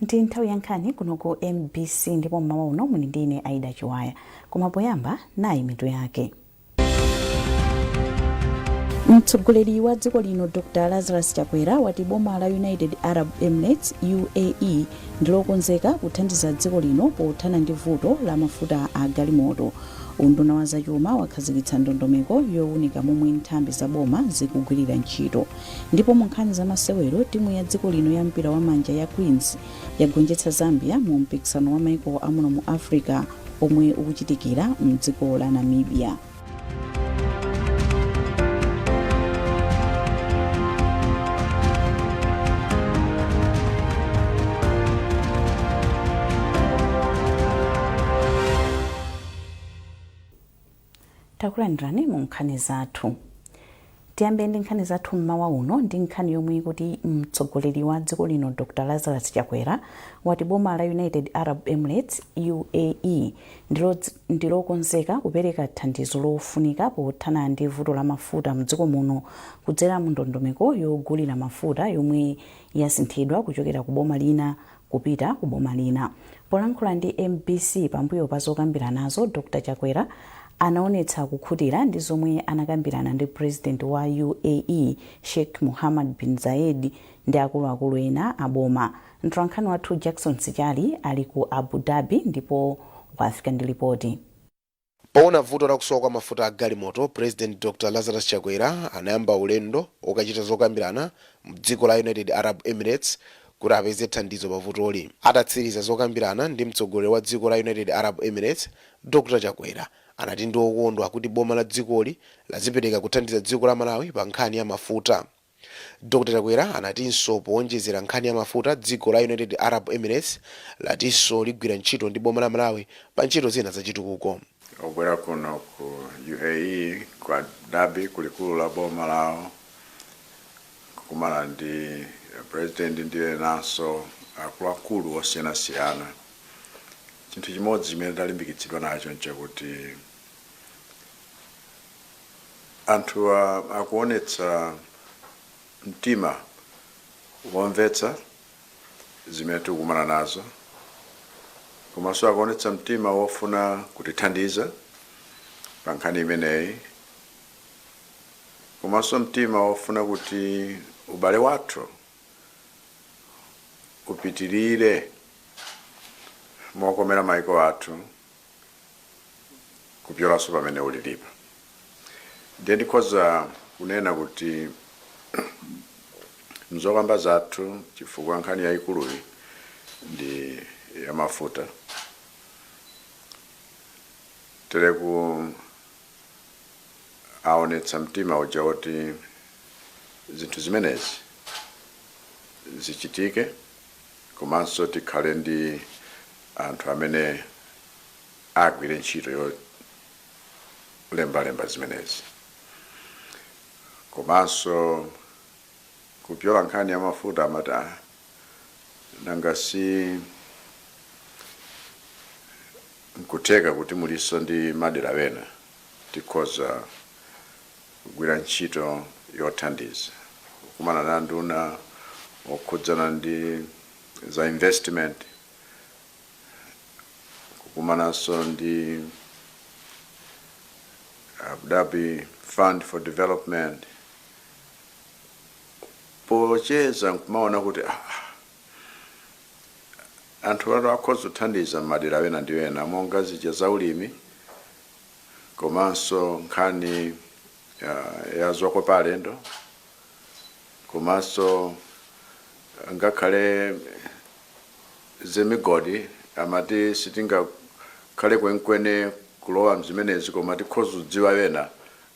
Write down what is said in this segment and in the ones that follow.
Ndi nthawi ya nkhani kuno ku MBC ndipo mmawa uno muli ndi ine Aida Chiwaya. Koma poyamba nayi mitu yake. Mtsogoleri wa dziko lino Dr Lazarus Chakwera wati boma la United Arab Emirates UAE ndilokonzeka kuthandiza dziko lino pothana ndi vuto la mafuta a galimoto. Unduna wa zachuma wakhazikitsa ndondomeko yowunika momwe nthambi za boma zikugwirira ntchito. Ndipo mu nkhani za masewero, timu ya dziko lino ya mpira wa manja ya Queens yagonjetsa Zambia mu mpikisano wa maiko amuno mu Africa omwe ukuchitikira mdziko la Namibia. Takulandirani mu nkhani zathu. Tiyambe ndi nkhani zathu mmawa uno ndi nkhani yomwe ikuti mtsogoleri wa dziko lino Dr Lazarus Chakwera wati boma la United Arab Emirates UAE ndilokonzeka kupereka thandizo lofunika pothana ndi vuto la mafuta mdziko muno kudzera mu ndondomeko yogulira mafuta yomwe yasinthidwa kuchokera ku boma lina kupita ku boma lina. Polankhula ndi MBC pambuyo pa zokambiranazo, Dr Chakwera anaonetsa kukhutira ndi zomwe anakambirana ndi President wa UAE Sheikh Mohammed bin Zayed ndi akuluakulu ena a boma. Mtolankhani wathu Jackson Sichali ali ku Abu Dhabi ndipo wafika ndi lipoti. Powona vuto la kusowa kwa mafuta a galimoto, President Dr Lazarus Chakwera anayamba ulendo okachita zokambirana mdziko la United Arab Emirates kuti apeze thandizo pa vutoli. Atatsiriza zokambirana ndi mtsogoleri wa dziko la United Arab Emirates, Dr Chakwera anati ndi okondwa kuti boma la dzikoli lazipereka kuthandiza dziko la Malawi pa nkhani ya mafuta. Dr Chakwera anatinso powonjezera nkhani ya mafuta, dziko la United Arab Emirates latinso ligwira ntchito ndi boma la Malawi pa ntchito zina za chitukuko. Obwera kuno ku UAE, ku Abu Dhabi, kulikulu la boma lawo, kukumana ndi president ndi enanso akuluakulu osiyanasiyana, chinthu chimodzi chimene talimbikitsidwa nacho nchakuti anthu akuonetsa mtima womvetsa zimene tikukumana nazo, komanso akuonetsa mtima wofuna kutithandiza pa nkhani imeneyi, komanso mtima wofuna kuti ubale wathu upitirire mokomera maiko athu kupyolanso pamene ulilipa. Ndiye ndikhoza kunena kuti mzokamba zathu, chifukwa nkhani yayikuluyi ndi ya mafuta, tereku aonetsa mtima uja woti zinthu zimenezi zichitike, komanso tikhale ndi anthu amene agwire ntchito yolembalemba zimenezi. Komanso kupyola nkhani ya mafuta, amati, "Ah, nanga si nkutheka kuti muliso ndi madera ena tikhoza kugwira ntchito yothandiza?" Kukumana na nduna okhudzana ndi za investment, kukumananso ndi Abu Dhabi Fund for Development, pocheza nkumaona kuti anthu atu akhoza kuthandiza m'madera ena ndi ena, monga zija za ulimi, komanso nkhani ya zokopa alendo, komanso ngakhale zemigodi. Amati sitingakhale kwenikweni kulowa mzimenezi, koma tikhoza kudziwa ena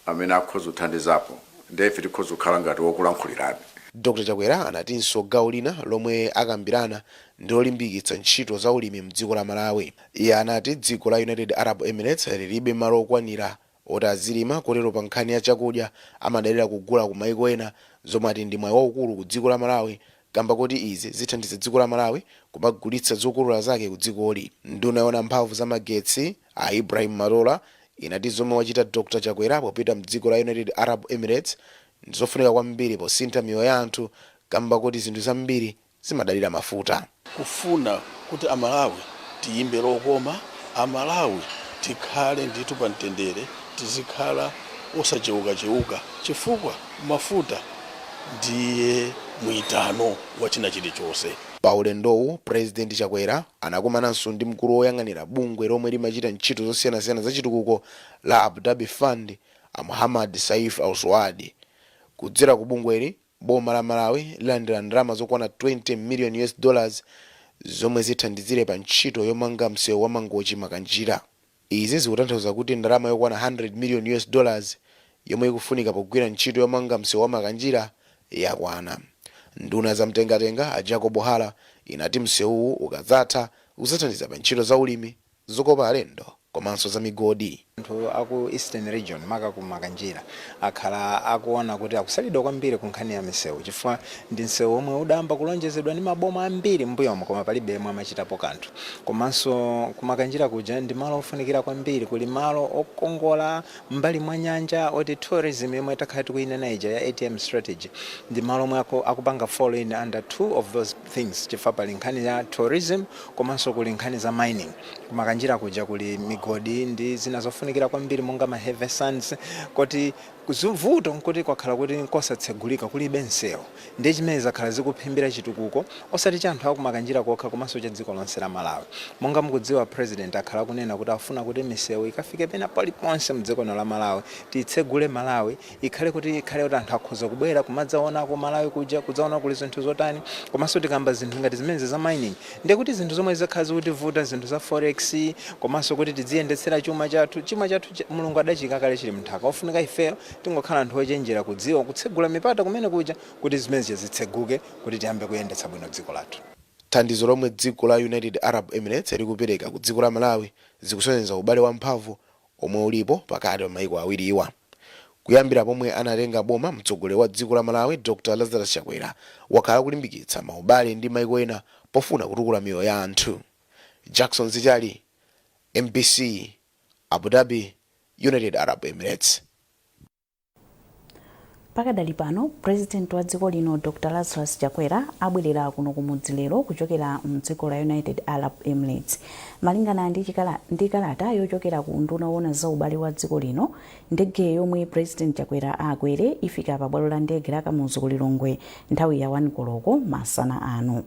amene akhoza kuthandizapo, ndiye ife tikhoza kukhala ngati wokulankhulirani. Dr Chakwera anatinso gawo lina lomwe akambirana ndi lolimbikitsa ntchito za ulimi mdziko la Malawi. Iye anati dziko la United Arab Emirates lilibe malo okwanira oti azilima, kotero pa nkhani ya chakudya amadalira kugula ku maiko ena, zomwe ati ndi mwayi waukulu ku dziko la Malawi kamba koti izi zithandiza dziko la Malawi kumagulitsa zokolola zake ku dzikoli. Nduna yoona mphamvu za magetsi a Ibrahim Matola inati zomwe wachita Dr Chakwera popita mdziko la United Arab Emirates ndizofunika kwambiri posintha miyoyo ya anthu kamba koti zinthu zambiri zimadalira mafuta. Kufuna kuti Amalawi tiyimbe lokoma, Amalawi tikhale ndithu pa mtendere, tizikhala osachewukachewuka, chifukwa mafuta ndiye mwitano wa china chilichonse. Pa ulendowu, President Chakwera anakumananso ndi mkulu woyang'anira bungwe lomwe limachita ntchito zosiyanasiyana za chitukuko la Abu Dhabi Fund, a Muhammad Saif Al Suwadi. Kudzera ku bungweli, boma la Malawi lilandira ndalama zokwana 20 million US dollars zomwe zithandizire pa ntchito yomanga msewu wa Mangochi Makanjira. Izi zikutanthauza kuti ndalama yokwana 100 million US dollars yomwe ikufunika pogwira ntchito yomanga msewu wa Makanjira yakwana. Nduna za mtengatenga, a Jacob Hara, inati msewuwu ukadzatha udzathandiza pa ntchito za ulimi, zokopa alendo komanso za migodi. Anthu aku Eastern Region, maka ku Makanjira, akhala akuona kuti akusalidwa kwambiri ku nkhani ya misewu, chifukwa ndi msewu omwe udayamba kulonjezedwa ndi maboma ambiri m'mbuyomo, koma palibe yemwe amachitapo kanthu. Komanso ku Makanjira kuja ndi malo ofunikira kwambiri, kuli malo okongola mbali mwa nyanja oti tourism yomwe takhala tikuyinena ija ya ATM strategy ndi malo omwe akupanga fall in under two of those things, chifukwa pali nkhani ya tourism komanso kuli nkhani za mining. Kumakanjira kuja kuli migodi ndi zina zofunikira kwambiri monga ma heavy sands, koti vuto nkuti kwakhala kuti nkosatsegulika, kulibe msewu. Ndiye chimene zakhala zikuphimbira chitukuko, osati cha anthu akumakanjira kokha, komanso cha dziko lonse la Malawi. Monga mukudziwa, President akhala akunena kuti afuna kuti misewu ikafike pena paliponse mdziko lino la Malawi, titsegule Malawi, ikhale kuti anthu akhoza kubwera kumadzaonako Malawi kuja, kudzaona kuli zinthu zotani. Komanso tikamba zinthu ngati zimenezi za mining, ndiye kuti zinthu zomwe zakhala zikutivuta, zinthu za forex, komanso kuti tidziyendetsera chuma chathu. Chuma chathu Mulungu adachika kale, chili mnthaka. Ofunika ifeyo tingokhala anthu ochenjera, kudziwa kutsegula mipata kumene kuja kuti zimenezi zitseguke, kuti tiyambe kuyendetsa bwino dziko lathu. Thandizo lomwe dziko la United Arab Emirates likupereka ku dziko la Malawi zikusonyeza ubale wamphamvu omwe ulipo pakati pa maiko awiriwa. Kuyambira pomwe anatenga boma, mtsogoleri wa dziko la Malawi Dr Lazarus Chakwera wakhala kulimbikitsa maubale ndi maiko ena pofuna kutukula miyoyo ya anthu. Jackson Zichali, MBC, Abu Dhabi, United Arab Emirates. Pakadali pano, President wa dziko lino Dr Lazarus Chakwera abwerera kuno kumudzi lero kuchokera mdziko la United Arab Emirates. Malingana ndi kalata yochokera ku nduna woona za ubale wa dziko lino, ndege yomwe President Chakwera akwere ifika pa bwalo la ndege la Kamuzu ku Lilongwe nthawi ya 1 koloko masana ano.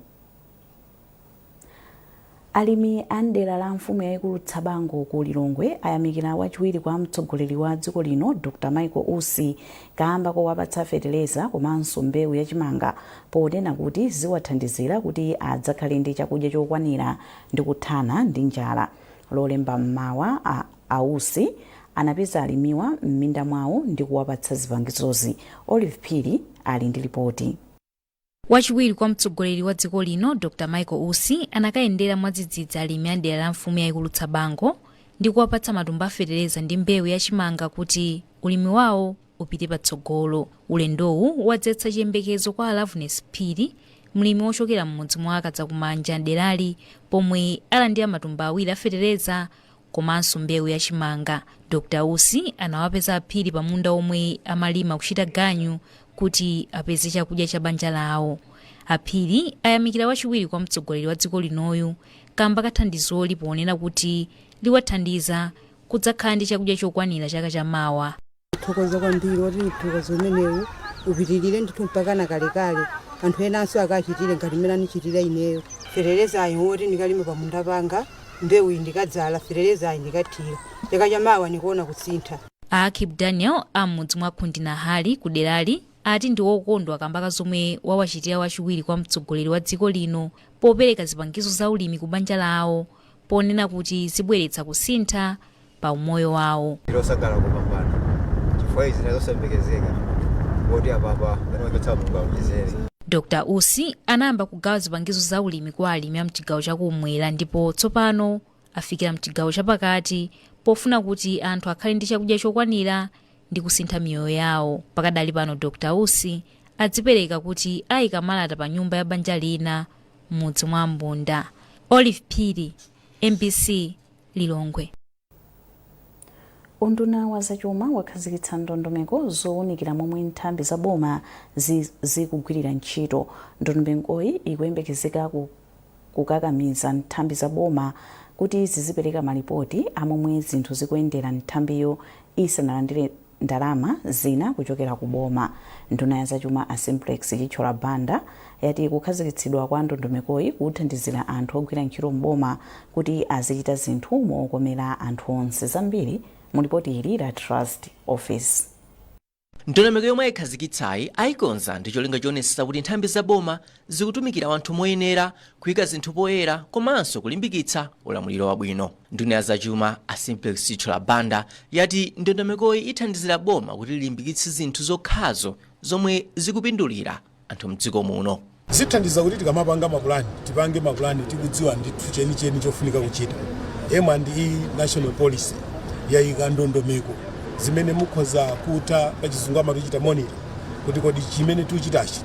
Alimi a mdera la mfumu yayikulu Tsabango ku Lilongwe ayamikira wachiwiri kwa mtsogoleri wa dziko lino Dr Michael Usi kamba kowapatsa feteleza komanso mbewu yachimanga, ponena kuti ziwathandizira kuti adzakhale ndi chakudya chokwanira ndi kuthana ndi njala. Lolemba mmawa, a Usi anapeza alimiwa m'minda mwawo ndi kuwapatsa zipangizozi. Olive Phiri ali ndi ripoti. Wachiwiri kwa mtsogoleri wa dziko lino Dr Michael Usi anakayendera mwadzidzidzi alimi a dera la mfumu yayikulu Tsabango ndi kuwapatsa matumba a feteleza ndi mbewu yachimanga kuti ulimi wawo upite patsogolo. Ulendowu wadzetsa chiyembekezo kwa Loveness Phiri, mlimi wochokera m'mudzi mwa Kadzakumanja mderali, pomwe alandira matumba awiri a feteleza komanso mbewu yachimanga. Dr Usi anawapeza aphiri pa munda omwe amalima kuchita ganyu kuti apeze chakudya cha banja lawo. Aphiri ayamikira wachiwiri kwa mtsogoleri wa dziko linoyu kamba kathandizoli, ponena kuti liwathandiza kudzakhala ndi chakudya chokwanira chaka chamawa. Thokoza kwambiri, oti mthokozo umenewu upitirire ndithu mpakana kalekale, anthu enanso akachitire ngati mmene anichitira ineyo. Feterezayo woti ndikalime pamunda panga, mbewu iyi ndikadzala, feterezayi ndikathira, chaka chamawa ndikuona kusintha. Akib Daniel am'mudzi mwa Khundinahali ku derali ati ndi wokondwa kamba ka zomwe wawachitira wachiwiri kwa mtsogoleri wa dziko lino popereka zipangizo za ulimi ku banja lawo, ponena kuti zibweretsa kusintha pa umoyo wawo. Losangalala kupambana, chifukwa izi zinazosayembekezeka, poti apapa pamene Mulungu aonjezere. Dr Usi anayamba kugawa zipangizo za ulimi kwa alimi a mchigawo chakumwera, ndipo tsopano afikira mchigawo chapakati pofuna kuti anthu akhale ndi chakudya chokwanira ndi kusintha miyoyo yawo. Pakadali pano, Dr Usi adzipereka kuti ayika malata pa nyumba ya banja lina m'mudzi mwa Mbunda. Olive Phiri, MBC, Lilongwe. Unduna wa zachuma wakhazikitsa ndondomeko zowunikira momwe nthambi za boma zikugwirira ntchito. Ndondomekoyi ikuyembekezeka kukakamiza nthambi za boma kuti zizipereka malipoti amomwe zinthu zikuyendera nthambiyo isanalandire ndalama zina kuchokera ku boma. Nduna ya zachuma a Simplex Chithyola Banda yati kukhazikitsidwa kwa ndondomekoyi kuthandizira anthu ogwira ntchito mboma kuti azichita zinthu mokomera anthu onse. Zambiri mu lipoti ili la Trust Office. Ndondomeko yomwe ayikhazikitsayi ayikonza ndi cholinga chionetsetsa kuti nthambi za boma zikutumikira anthu moyenera, kuyika zinthu poyera komanso kulimbikitsa ulamuliro wabwino. Nduna ya zachuma a Simplex Chithyola Banda yati ndondomekoyi ithandizira boma kuti lilimbikitse zinthu zokhazo zomwe zikupindulira anthu mdziko muno. Zithandiza kuti tikamapanga mapulani, tipange mapulani tikudziwa ndithu chenicheni chofunika kuchita. M&E national policy yayika ndondomeko zimene mukhoza kutha, pachizungu amatichita monitor, kuti kodi chimene tikuchitachi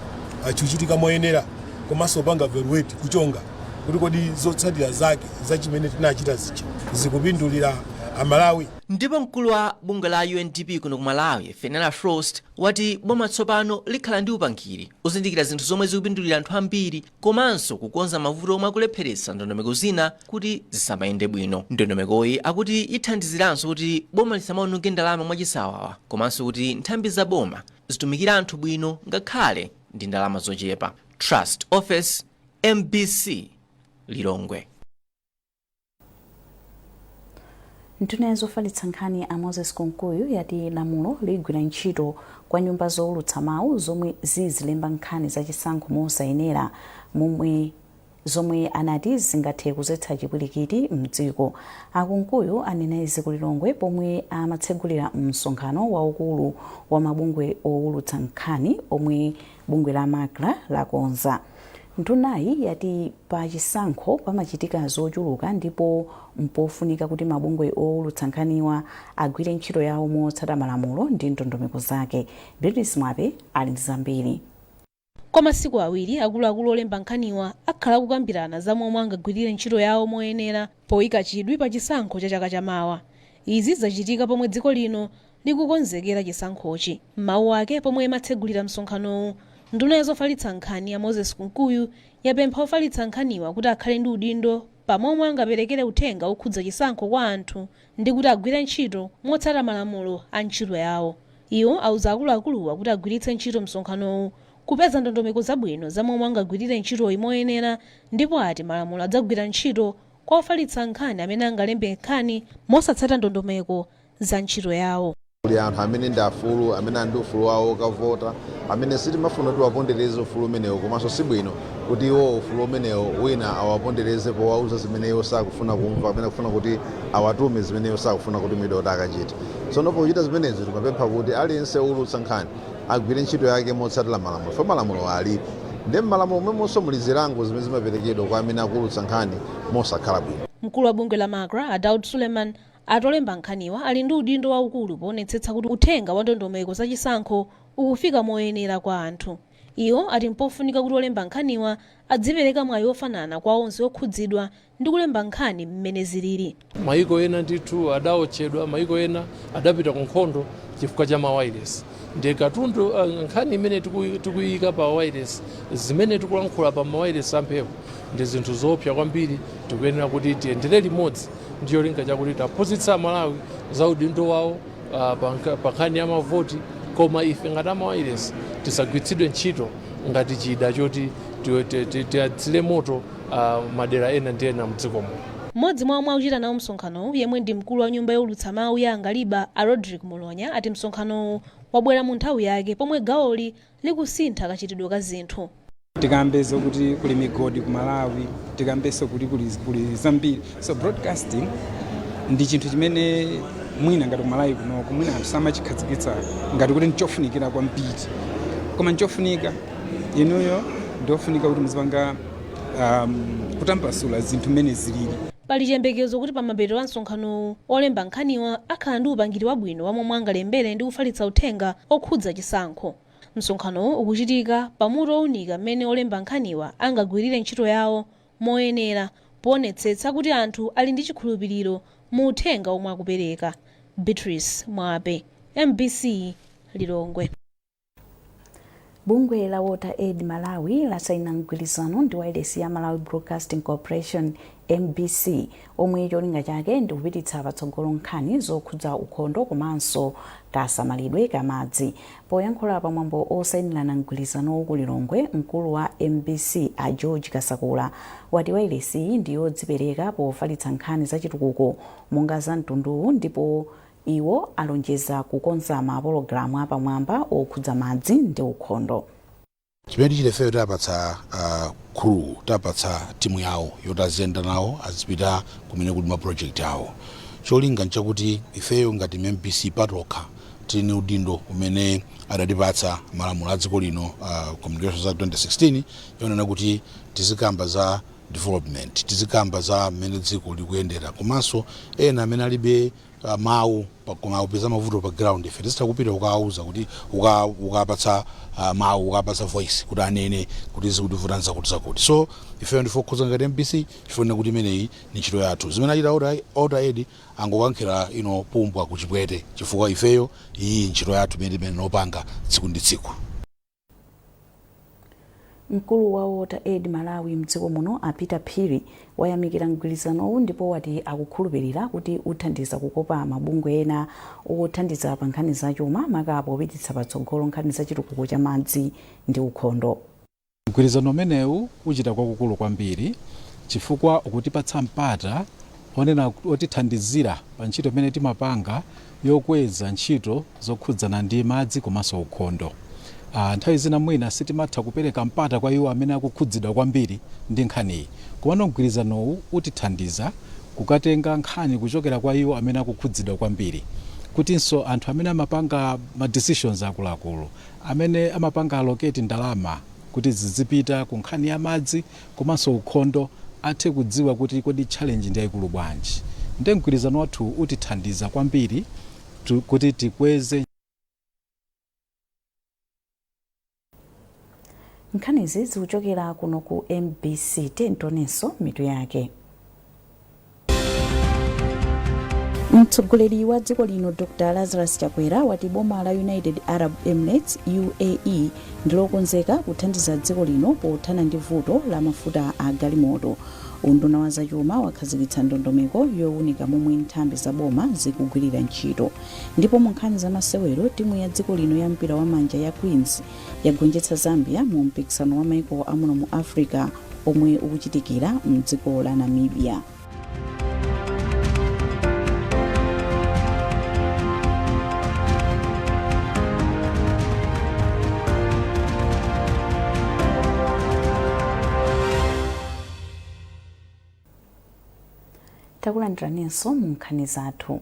chikuchitika moyenera, komanso kupanga evaluate, kuchonga kuti kodi zotsatira zake za chimene tinachita zija zikupindulira Amalawi. Ndipo mkulu wa bungwe la UNDP kuno ku Malawi, Fenella Frost, wati boma tsopano likhala ndi upangiri ozindikira zinthu zomwe zikupindulira anthu ambiri komanso kukonza mavuto omwe akulepheretsa ndondomeko zina kuti zisamayende bwino. Ndondomekoyi akuti ithandiziranso kuti boma lisamaononge ndalama mwachisawawa komanso kuti nthambi za boma zitumikire anthu bwino ngakhale ndi ndalama zochepa. Trust Office, MBC, Lilongwe. Nduna ya zofalitsa nkhani a Moses Kunkuyu yati lamulo ligwira ntchito kwa nyumba zowulutsa mawu zomwe zizilemba nkhani zachisankho mosayenera, momwe zomwe anati zingathe kuzetsa chipwirikiti mdziko. A Kunkuyu anena izi ku Lilongwe pomwe amatsegulira msonkhano waukulu wa mabungwe owulutsa nkhani omwe bungwe la MACRA lakonza. Ndunayi yati pa chisankho pamachitika zochuluka ndipo mpofunika kuti mabungwe owulutsa nkhaniwa agwire ntchito yawo motsata malamulo ndi ndondomeko zake. Beatrice Mwape ali ndi zambiri. Kwa masiku 2, akuluakulu olemba nkhaniwa akhala akukambirana za momwe angagwirire ntchito yawo moyenera poyika chidwi pa chisankho cha chaka chamawa. Izi zachitika pomwe dziko lino likukonzekera chisankhochi. M'mawu ake pomwe imatsegulira msonkhanowu, nduna ya zofalitsa nkhani ya Moses Kunkuyu yapempha ofalitsa nkhaniwa kuti akhale ndi udindo pa momwe angaperekere uthenga okhudza chisankho kwa anthu ndi kuti agwire ntchito motsata malamulo a ntchito yawo. Iwo auza akuluakuluwa kuti agwiritse ntchito msonkhanowu kupeza ndondomeko zabwino za momwe angagwirire ntchitoyi moyenera, ndipo ati malamulo adzagwira ntchito kwa ofalitsa nkhani amene angalembe nkhani mosatsata ndondomeko za ntchito yawo. Kuli anthu amene ndi afulu, amene ali ndi ufulu wawo okavota, amene sitimafuna kuti wapondereze ufulu umenewo, komanso sibwino kuti iwo ufulu umenewo wina awapondereze powauza zimene iwo sakufuna kumva kapena kufuna kuti awatume zimene iwo sakufuna kutumidwa kuti akachite. Tsono pochita zimenezo, timapempha kuti aliyense owulutsa nkhani agwire ntchito yake motsatira malamulo, chifukwa malamulo alipo, ndi mmalamulo momwemonso muli zilango zimene zimaperekedwa kwa amene akuwulutsa nkhani mosakhala bwino. Mkulu wa bungwe la MACRA a Daud Suleman ati olemba nkhaniwa ali ndi udindo waukulu poonetsetsa kuti uthenga wa ndondomeko za chisankho ukufika moyenera kwa anthu. Iwo ati mpofunika kuti olemba nkhaniwa adzipereka mwayi ofanana kwa onse okhudzidwa ndi kulemba nkhani mmene zilili. Mayiko ena ndithu adaotchedwa, mayiko ena adapita ku nkhondo chifukwa cha mawayilesi. Ndiye katundu, nkhani imene tikuyika pa wireless, zimene tikulankhula pa mawayilesi amphepo ndi zinthu zoopsa kwambiri. Tikuyenera kuti tiyendere limodzi ndi cholinga chakuti taphunzitsa Amalawi za udindo wawo pa nkhani ya mavoti, koma ife ngati amawayilesi tisagwiritsidwe ntchito ngati chida choti tiyatsire moto madera ena ndi ena mdziko muno. Mmodzi mwa omwe akuchita nawo msonkhanowu, yemwe ndi mkulu wa nyumba yowulutsa mawu ya Angaliba a Rodrick Mulonya, ati msonkhanowu wabwera mu nthawi yake pomwe gawoli likusintha kachitidwe ka zinthu. Tikambe zokuti kuli migodi ku Malawi, tikambenso kuti kuli zambiri. So broadcasting ndi chinthu chimene mwina ngati ku Malawi kunoko mwina anthu samachikhazikitsa ngati kuti nchofunikira kwambiri, koma nchofunika. Inuyo ndiofunika kuti muzipanga kutambasula zinthu mmene zilili. Pali chiyembekezo kuti pamapeto a msonkhanowu, olemba nkhaniwa akhala ndi upangiri wabwino wa momwe angalembere ndi kufalitsa uthenga okhudza chisankho. Msonkhanowu ukuchitika pamutu owunika mmene olemba nkhaniwa angagwirire ntchito yawo moyenera poonetsetsa kuti anthu ali ndi chikhulupiriro mu uthenga omwe akupereka. Beatrice Mwape, MBC, Lilongwe. Bungwe la WaterAid Malawi lasaina mgwirizano ndi wailesi ya Malawi Broadcasting Corporation, MBC, omwe cholinga chake ndi kupititsa patsogolo nkhani zokhudza ukhondo komanso kasamalidwe ka madzi. Poyankhula pamwambo osayinirana mgwirizanowu ku Lilongwe, mkulu wa MBC a George Kasakula wati wailesiyi ndi yodzipereka pofalitsa nkhani zachitukuko monga za mtunduwu ndipo iwo alonjeza kukonza ma pologalamu apamwamba okhudza madzi ndi ukhondo. Chimene tichite ifeyo, tapatsa crew, tapatsa timu yawo yoti aziyenda nawo, azipita kumene kuli ma project awo. Cholinga nchakuti ifeyo ngati MBC patokha tili ni udindo umene adatipatsa malamulo a dziko lino, Communications Act 2016, yonena kuti tizikamba za development, tizikamba za mmene dziko likuyendera, komanso ena amene alibe mawu koma akupeza mavuto pa ground, ife tizitha kupita kukawauza kuti ukapatsa mawu, ukapatsa voice kuti anene kuti zikutivuta zakuti zakuti. So ifeyo ndife okhuza ngati MBC chifukwa kuti imeneyi ni ntchito yathu. Zimene achita WaterAid, angokankhira ino pumbwa kuchipwete, chifukwa ifeyo iyi ntchito yathu imene timene nopanga tsiku ndi tsiku. Mkulu wa WaterAid Malawi mdziko muno a Peter Phiri wayamikira mgwirizanowu ndipo wati akukhulupirira kuti uthandiza kukopa mabungwe ena othandiza pa nkhani zachuma, maka popititsa patsogolo nkhani za chitukuko cha madzi ndi ukhondo. Mgwirizano umenewu uchita kwakukulu kwambiri chifukwa ukutipatsa mpata onena otithandizira pa ntchito imene timapanga yokweza ntchito zokhudzana ndi madzi komanso ukhondo. Nthawi zina mwina sitimatha kupereka mpata kwa iwo amene akukhudzidwa kwambiri ndi nkhaniyi, komano mgwirizanowu utithandiza kukatenga nkhani kuchokera kwa iwo amene akukhudzidwa kwambiri, kutinso anthu amene amapanga ma decisions akuluakulu, amene amapanga allocate ndalama kuti zizipita ku nkhani ya madzi komanso ukhondo, athe kudziwa kuti kodi challenge ndi yayikulu bwanji. Nde mgwirizano wathu utithandiza kwambiri kuti tikweze. Nkhanizi zikuchokera kuno ku MBC. Tionenso mitu yake. Mtsogoleri wa dziko lino Dr Lazarus Chakwera wati boma la United Arab Emirates, UAE, ndilokonzeka kuthandiza dziko lino pothana ndi vuto la mafuta a galimoto. Unduna wa zachuma wakhazikitsa ndondomeko yowunika momwe nthambi za boma zikugwirira ntchito. Ndipo mu nkhani za masewero, timu ya dziko lino ya mpira wa manja ya Queens yagonjetsa Zambia mu mpikisano wa maiko amuno mu Africa omwe ukuchitikira mdziko la Namibia. Takulandiraninso mu nkhani zathu.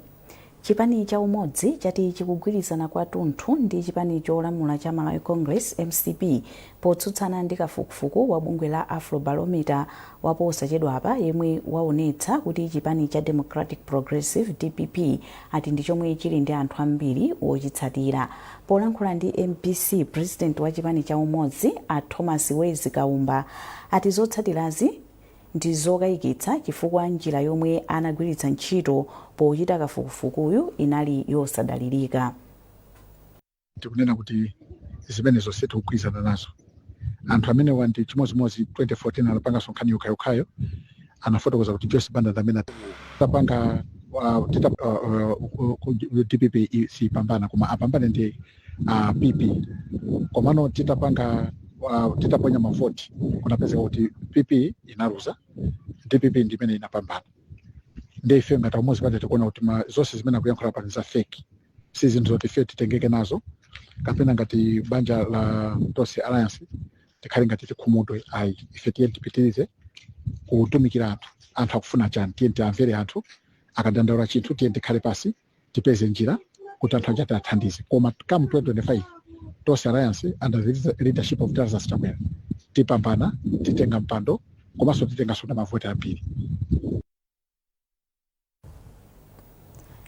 Chipani cha Umodzi chati chikugwirizana kwathunthu ndi chipani cholamula cha Malawi Congress, MCP, potsutsana ndi kafukufuku wa bungwe la Afrobarometer waposachedwapa yemwe waonetsa kuti chipani cha Democratic Progressive, DPP, ati ndi chomwe chili ndi anthu ambiri wochitsatira. Polankhula ndi MBC, president wa chipani cha Umodzi a Thomas Wezi Kaumba ati zotsatirazi ndi zokayikitsa chifukwa njira yomwe anagwiritsa ntchito pochita kafukufukuyu inali yosadalirika. Tikunena kuti zimenezo sitikugwirizana nazo. Anthu amenewa ndi chimodzimodzi 2014 anapanganso nkhani yokhayokhayo, anafotokoza kuti Joyce Banda ndi amene tapanga tita, DPP sipambana, koma apambane ndi PP. Komano titapanga titaponya mavoti, kunapezeka kuti PP inaluza, DPP ndi imene inapambana. Ndi ife ngati Umodzi Party tikuona kuti zonse zimene akuyankhula pano za fake, si zinthu zoti ife titengeke nazo kapena ngati banja la Tonse Alliance tikhale ngati tikhumudwe, ayi. Ife tiye tipitirize kutumikira anthu. Anthu akufuna chani? Tiye tiamvere anthu. Akadandaula chinthu, tiye tikhale pasi, tipeze njira kuti anthu aja tiathandize. Koma come 2025, Tonse Alliance under the leadership of Lazarus Chakwera tipambana, titenga mpando komanso titenganso na mavoti ambiri.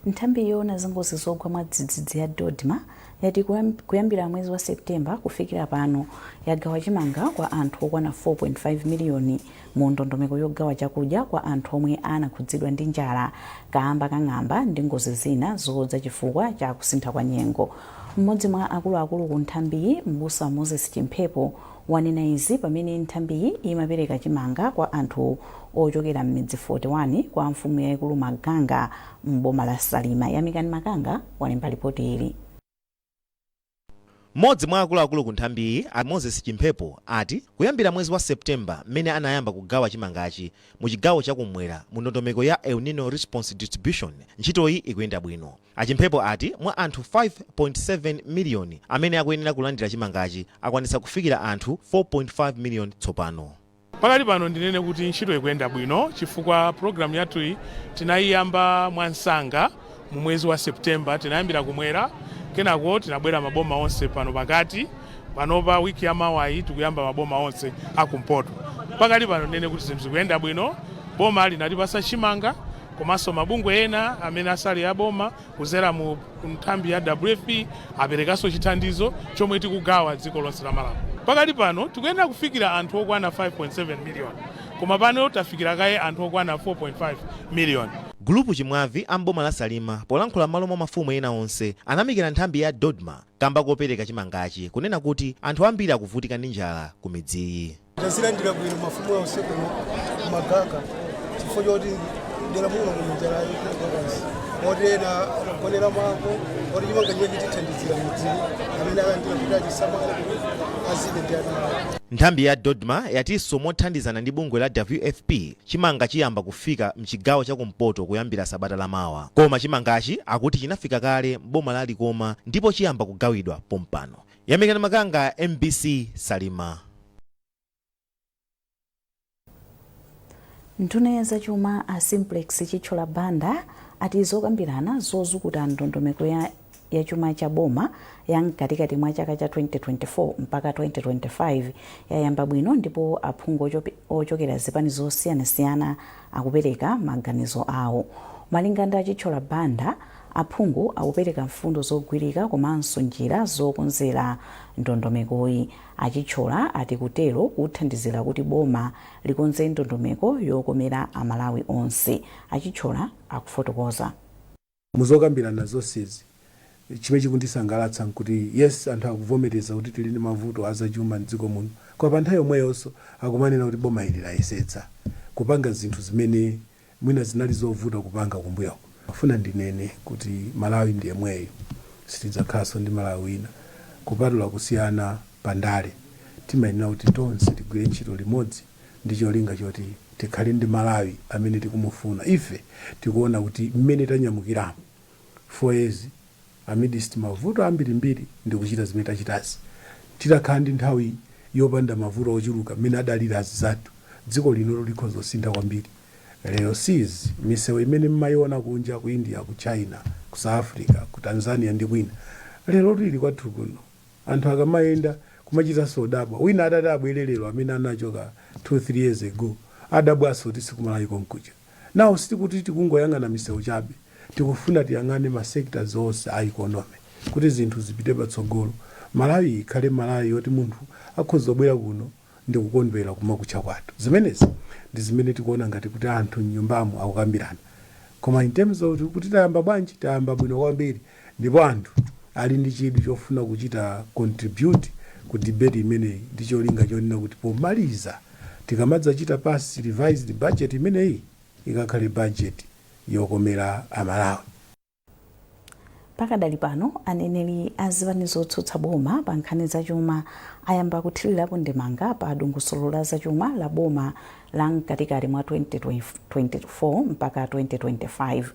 Nthambi yoona zangozi zogwa mwadzidzidzi ya DoDMA yati kuyambira mwezi wa Septemba kufikira pano yagawa chimanga kwa anthu okwana 4.5 miliyoni mu ndondomeko yogawa chakudya kwa anthu omwe anakhudzidwa ndi njala kaamba ka ng'amba ndi ngozi zina zodza chifukwa cha kusintha kwa nyengo. Mmodzi mwa akuluakulu ku nthambiyi, Mbusa Moses Chimphepo, wanena izi pamene nthambiyi imapereka chimanga kwa anthu ochokera m'midzi 41 kwa mfumu yayikulu Maganga m'boma la Salima. Yamikani Makanga walemba ripoti ili. Mmodzi mwa akuluakulu ku nthambiyi, a Moses Chimphepo, ati kuyambira mwezi wa September mmene anayamba kugawa chimangachi mu chigawo chakumwera mu ndondomeko ya El Nino Response Distribution, ntchitoyi ikuyenda bwino. A Chimphepo ati mwa anthu 5.7 miliyoni amene akuyenera kulandira chimangachi akwanitsa kufikira anthu 4.5 miliyoni tsopano. Pakali pano ndinene kuti ntchito ikuyenda bwino chifukwa pulogalamu yathuyi tinayiyamba mwansanga mu mwezi wa September. Tinayambira kumwera, kenako tinabwera maboma onse pano pakati. Panopa wiki ya mawayi tikuyamba maboma onse akumpoto. Pakali pano ndinene kuti zinthu zikuyenda bwino. Boma linatipasa chimanga, komanso mabungwe ena amene asali a boma kuzera mu nthambi ya WFP aperekanso chithandizo chomwe tikugawa dziko lonse la Malawi. Pakali pano tikuyenera kufikira anthu okwana 5.7 miliyoni, koma pano tafikira kaye anthu okwana 4.5 miliyoni. Gulupu Chimwavi a m'boma la Salima, polankhula m'malo mwa mafumu ena onse, anayamikira nthambi ya DoDMA kamba kopereka chimangachi, kunena kuti anthu ambiri akuvutika ndi njala ku midziyi. Tazilandira bwino mafumu onse kuno kuMaganga chifukwa choti dera muno muli njala yaikulu moti ena anagonera mako oti chimanga chimene chitithandizira midzi amene alandira kuti achisamale kuti azidya ndi ana awo. Nthambi ya DoDMA yatinso mothandizana ndi bungwe la WFP, chimanga chiyamba kufika mchigawo chakumpoto kuyambira sabata lamawa. Koma chimangachi akuti chinafika kale m'boma la Likoma ndipo chiyamba kugawidwa pompano. Yamikani Makanga, MBC, Salima. Nduna ya zachuma a Simplex Chithyola Banda ati zokambirana zozukuta ndondomeko ya chuma cha boma ya mkatikati mwa chaka cha 2024 mpaka 2025 yayamba bwino ndipo aphungu ochokera zipani zosiyanasiyana akupereka maganizo awo. Malinga ndi a Chithyola Banda, aphungu akupereka mfundo zogwirika komanso njira zokonzera ndondomekoyi. A Chithyola ati kutero kuthandizira kuti boma likonze ndondomeko yokomera Amalawi onse. A Chithyola akufotokoza. Muzokambirana zonsezi, chimene chikundisangalatsa nkuti yes, anthu akuvomereza kuti tili ndi mavuto azachuma mdziko muno, koma pa nthawi yomweyonso akumanena kuti boma ili layesetsa kupanga zinthu zimene mwina zinali zovuta kupanga kumbuyoko. Ndimafuna ndinene kuti Malawi ndi yemweyu, sitidzakhalanso ndi Malawi wina kupatula kusiyana pa ndale. Timayenera kuti tonse tigwire ntchito limodzi ndi cholinga choti tikhale ndi Malawi amene tikumufuna. Ife tikuona kuti mmene tanyamukiramu 4 years amidst mavuto ambirimbiri ndi kuchita zimene tachitazi, titakhala ndi nthawi yopanda mavuto ochuluka mmene adalili azinzathu, dziko lino likhoza kusintha kwambiri. Lero siz misewu imene mmayiona kunja ku India, ku China, ku South Africa, ku Tanzania ndi kwina, lerotu ili kwathu kuno. Anthu akamayenda kumachitanso kudabwa. Wina atati abwere lero amene anachoka 2, 3 years ago adabwanso kuti si ku Malawi konkuja. Now sitikuti tikungoyang'ana misewu chabe, tikufuna tiyang'ane ma sectors onse a economy kuti zinthu zipite patsogolo. Malawi ikhale Malawi yoti munthu akhoza kubwera kuno ndikukondwera kumakutcha kwathu. Zimenezi ndi zimene tikuona ngati kuti anthu m'nyumbamo akukambirana. Koma in terms of kuti tayamba bwanji, tayamba bwino kwambiri ndipo anthu ali ndi chidwi chofuna kuchita contribute ku debate imeneyi ndi cholinga chonena kuti pomaliza tikamadzachita pass revised budget imeneyi, ikakhale budget yokomera Amalawi. Pakadali pano, aneneri a zipani zotsutsa boma pa nkhani za chuma ayamba kuthirirapo ndemanga pa dongosolo la zachuma la boma la mkatikati mwa 2024 mpaka 2025.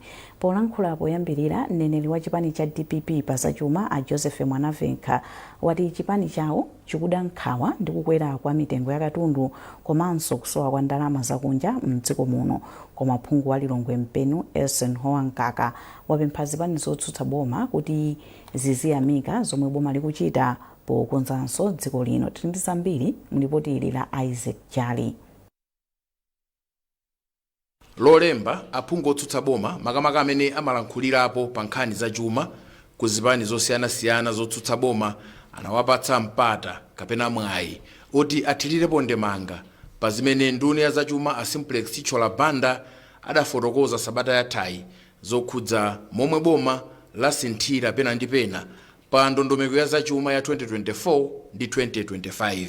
Polankhula poyambirira, mneneri wa chipani cha dpp pa zachuma a Joseph Mwanamvekha wati chipani chawo chikuda nkhawa ndi kukwera kwa mitengo ya katundu komanso kusowa kwa ndalama zakunja mdziko muno. Koma phungu wa Lilongwe Mpenu Eisenhower Mkaka wapempha zipani zotsutsa boma kuti ziziyamika zomwe boma likuchita pokonzanso dziko lino. Tili ndi zambiri mu lipoti ili la Isaac Jali. Lolemba, aphungu otsutsa boma, makamaka amene amalankhulirapo pa nkhani zachuma ku zipani zosiyanasiyana zotsutsa boma, anawapatsa mpata kapena mwayi oti athirirepo ndemanga pa zimene nduna ya zachuma a Simplex Chithyola Banda adafotokoza sabata yathayi zokhudza momwe boma lasinthira pena ndi pena pa ndondomeko ya zachuma ya 2024 ndi 2025.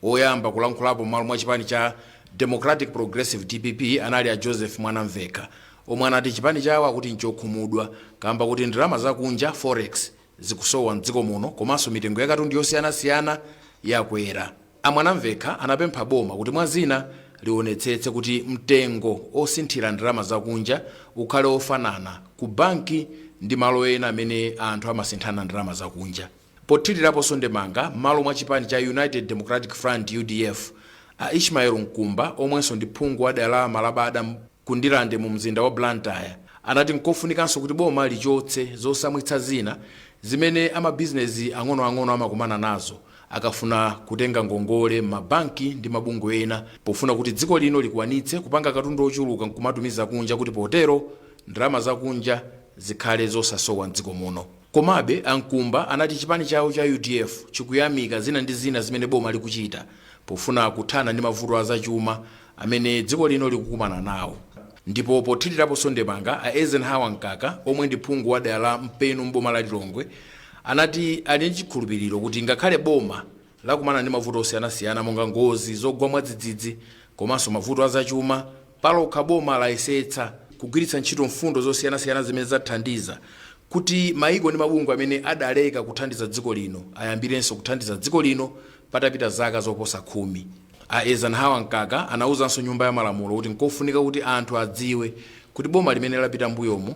Oyamba kulankhulapo m'malo mwa chipani cha Democratic Progressive, DPP, anali a Joseph Mwanamvekha, omwe anati chipani chawo akuti nchokhumudwa kamba kuti ndalama zakunja, forex, zikusowa mdziko muno komanso mitengo ya katundu yosiyanasiyana yakwera. A Mwanamvekha anapempha boma kuti mwa zina lionetsetse kuti mtengo osinthira ndalama zakunja ukhale ofanana ku banki ndi malo ena amene anthu amasinthana ndalama zakunja. Pothiriraponso ndemanga m'malo mwa chipani cha United Democratic Front, UDF, a Ishmael Mkumba, omwenso ndi phungu wa dera la Malabada ku Ndirande mu mzinda wa Blantyre, anati nkofunikanso kuti boma lichotse zosamwitsa zina zimene amabizinezi ang'onoang'ono amakumana nazo akafuna kutenga ngongole m'mabanki ndi mabungwe ena, pofuna kuti dziko lino likwanitse kupanga katundu ochuluka nkumatumiza kunja kuti potero ndalama zakunja zikhale zosasowa mdziko muno. Komabe a Mkumba anati chipani chawo cha UDF chikuyamika zina ndi zina zimene boma likuchita pofuna kuthana ndi mavuto azachuma amene dziko lino likukumana nawo. Ndipo pothiriraponso ndemanga, a Eisenhower Mkaka, omwe ndi phungu wa dera la Mpenu m'boma la Lilongwe, anati ali ndi chikhulupiriro kuti ngakhale boma lakumana ndi mavuto osiyanasiyana monga ngozi zogwa mwadzidzidzi komanso mavuto azachuma, palokha boma layesetsa kugwiritsa ntchito mfundo zosiyanasiyana zimene zathandiza kuti maiko ndi mabungwe amene adaleka kuthandiza dziko lino ayambirenso kuthandiza dziko lino patapita zaka zoposa 10. A Eisenhower Mkaka anauzanso Nyumba ya Malamulo kuti nkofunika kuti anthu adziwe kuti boma limene lapita mbuyomu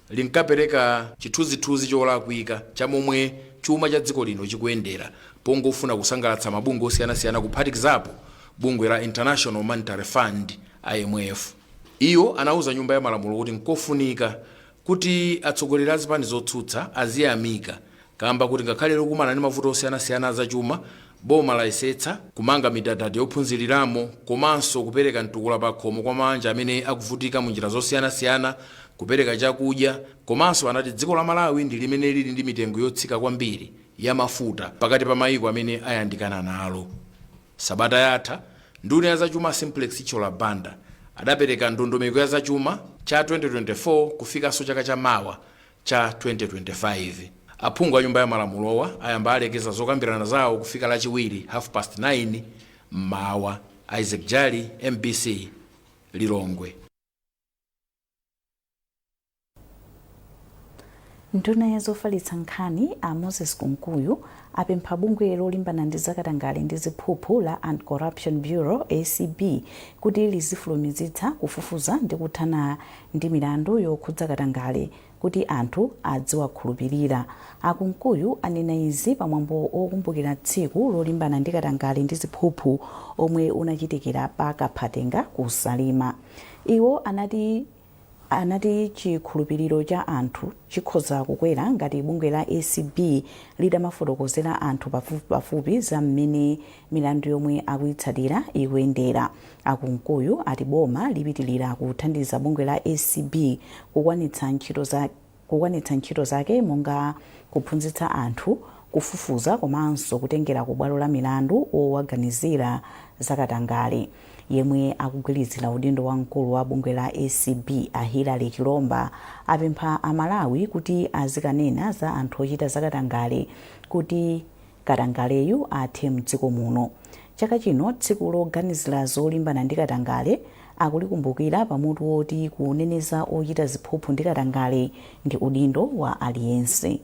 linkapereka chithunzithunzi cholakwika cha momwe chuma cha dziko lino chikuyendera pongofuna kusangalatsa mabungwe osiyanasiyana kuphatikizapo bungwe la International Monetary Fund, IMF. Iwo anauza Nyumba ya Malamulo kuti nkofunika kuti atsogoleri a zipani zotsutsa aziyamika kamba kuti ngakhale likukumana ndi mavuto osiyanasiyana azachuma, boma layesetsa kumanga midadada yophunziriramo komanso kupereka mtukula pakhomo kwa mabanja amene akuvutika munjira zosiyanasiyana, kupereka chakudya, komanso anati dziko la Malawi ndi limene lili ndi mitengo yotsika kwambiri ya mafuta pakati pa mayiko amene ayandikana nalo. Sabata yatha, nduna ya zachuma Simplex Chithyola Banda adapereka ndondomeko ya zachuma cha 2024 kufikanso chaka cha mawa cha 2025. Aphungu a Nyumba ya Malamulowa ayamba alekeza zokambirana zawo kufika Lachiwiri 9:30 m'mawa. Isaac Jali, MBC, Lilongwe. Nduna ya zofalitsa nkhani a Moses Kunkuyu apempha bungwe lolimbana ndi zakatangale ndi ziphuphu la Anti-Corruption Bureau, ACB, kuti lizifulumizitsa kufufuza ndi kuthana ndi milandu yokhudza katangale kuti anthu adziwakhulupirira. A Kunkuyu anena izi pamwambo okumbukira tsiku lolimbana ndi katangale ndi ziphuphu omwe unachitikira pa Kaphatenga ku Salima. Iwo anati chikhulupiriro cha anthu chikhoza kukwera ngati bungwe la ACB litamafotokozera anthu pafupipafupi za mmene milandu yomwe akuyitsatira ikuyendera. A Kunkuyu ati boma lipitilira kuthandiza bungwe la ACB kukwanitsa ntchito zake monga kuphunzitsa anthu, kufufuza komanso kutengera ku bwalo la milandu owaganizira za katangale. Yemwe akugwirizira udindo wa mkulu wa bungwe la ACB a Hillary Chilomba apempha a Malawi kuti azikanena za anthu ochita zakatangale kuti katangaleyu athe mdziko muno. Chaka chino tsiku loganizira zolimbana ndi katangale akulikumbukira pa mutu woti kuneneza ochita ziphuphu ndi katangale ndi udindo wa aliyense.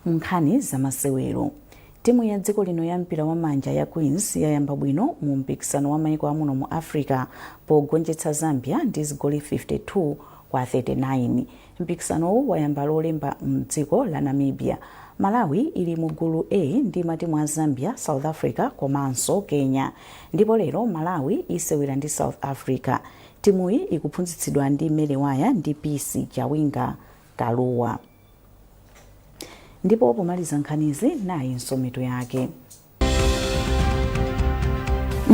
Nkhani zamasewero. Timu ya dziko lino ya mpira wa manja ya Queens yayamba bwino mu mpikisano wa maiko amuno mu Africa pogonjetsa Zambia ndi zigoli 52 kwa 39. Mpikisanowu wayamba Lolemba mdziko la Namibia. Malawi ili mu gulu A ndi matimu a Zambia, South Africa komanso Kenya. Ndipo lero Malawi isewera ndi South Africa. Timuyi ikuphunzitsidwa ndi Mary Waya ndi Peace Chawinga Kaluwa. Ndipo pomaliza nkhanizi, nayinso mitu yake.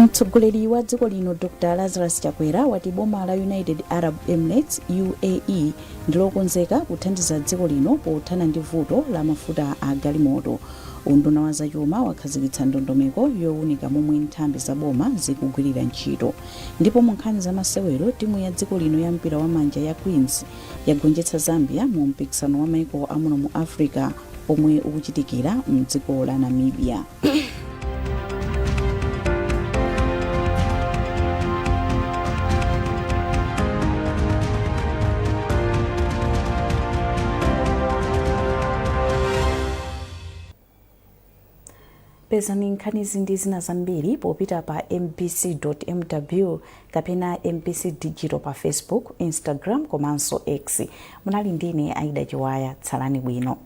Mtsogoleri wa dziko lino Dr Lazarus Chakwera wati boma la United Arab Emirates, UAE, ndilokonzeka kuthandiza dziko lino pothana ndi vuto la mafuta a galimoto. Unduna wa zachuma wakhazikitsa ndondomeko yowunika momwe nthambi za boma zikugwirira ntchito. Ndipo mu nkhani za masewero, timu ya dziko lino ya mpira wa manja ya Queens yagonjetsa Zambia mu mpikisano wa maiko amuno mu Africa omwe ukuchitikira mdziko la Namibia. Pezani nkhanizi ndi zina zambiri popita pa mbc.mw kapena MBC Digital pa Facebook, Instagram komanso X. Munali ndine Aida Chiwaya. Tsalani bwino.